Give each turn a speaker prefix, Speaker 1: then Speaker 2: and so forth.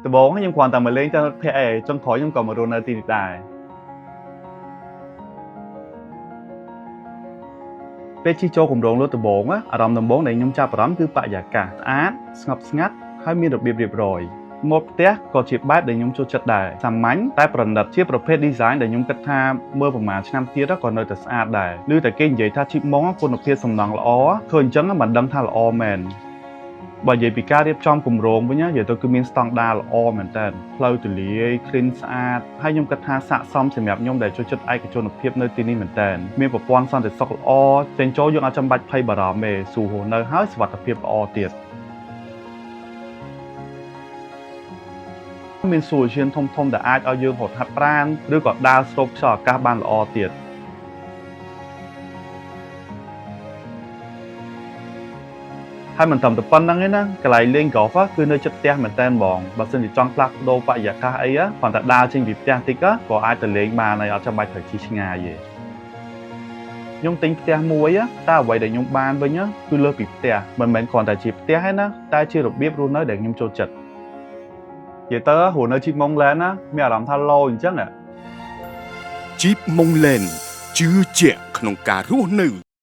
Speaker 1: ដំបូងខ្ញុំគ្រាន់តែមកលេងទៅភ័ក្រឯងចុងក្រោយខ្ញុំក៏មករស់នៅទីនេះដែរពេលជិះចូលគម្រោងលើដំបូងអារម្មណ៍ដំបូងដែលខ្ញុំចាប់អារម្មណ៍គឺបរិយាកាសស្អាតស្ងប់ស្ងាត់ហើយមានរបៀបរៀបរយម៉ូដផ្ទះក៏ជាបែបដែលខ្ញុំចូលចិត្តដែរសាមញ្ញតែប្រណិតជាប្រភេទ design ដែលខ្ញុំគិតថាមើលប្រហែលឆ្នាំទៀតក៏នៅតែស្អាតដែរឬតែគេនិយាយថាជីបម៉ុងគុណភាពសំណង់ល្អឃើញអញ្ចឹងមិនដឹងថាល្អមែន បើនិយាយពីការរៀបចំគម្រោងវិញណានិយាយទៅគឺមានស្តង់ដារល្អមែនតើផ្លូវទូលាយ clean ស្អាតហើយខ្ញុំគិតថាស័ក្តិសមសម្រាប់ខ្ញុំដែលចូលចិត្តឯកជនភាពនៅទីនេះមែនតើមានប្រព័ន្ធសន្តិសុខល្អចេញចូលយើងអត់ចាំបាច់ភ័យបារម្ភទេស្រួលរស់នៅហើយសុវត្ថិភាពល្អទៀតមានសួនឈានធំធំដែលអាចឲ្យយើងរត់ហាត់ប្រាណឬក៏ដើរស្រូបខ្យល់អាកាសបានល្អទៀត ហើយមិនត្រឹមតែប៉ុណ្្នឹងទេណាកន្លែងលេង golf គឺនៅជិតផ្ទះមែនតើបងបើសិនជាចង់ផ្លាស់ប្ដូរបរិយាកាសអីគ្រាន់តែដើរចេញពីផ្ទះតិចក៏អាចទៅលេងបានហើយអត់ចាំបាច់ត្រូវជិះឆ្ងាយទេខ្ញុំទិញផ្ទះមួយតែអ្វីដែលខ្ញុំបានវិញគឺលើសពីផ្ទះមិនមែនគ្រាន់តែជាផ្ទះទេណាតែជារបៀបរស់នៅដែលខ្ញុំចូលចិត្តនិយាយទៅរស់នៅជីបម៉ុងឡែនណាមានអារម្មណ៍ថាឡូអញ្ចឹង
Speaker 2: ជីបម៉ុងឡែនជឿជាក់ក្នុងការរស់នៅ។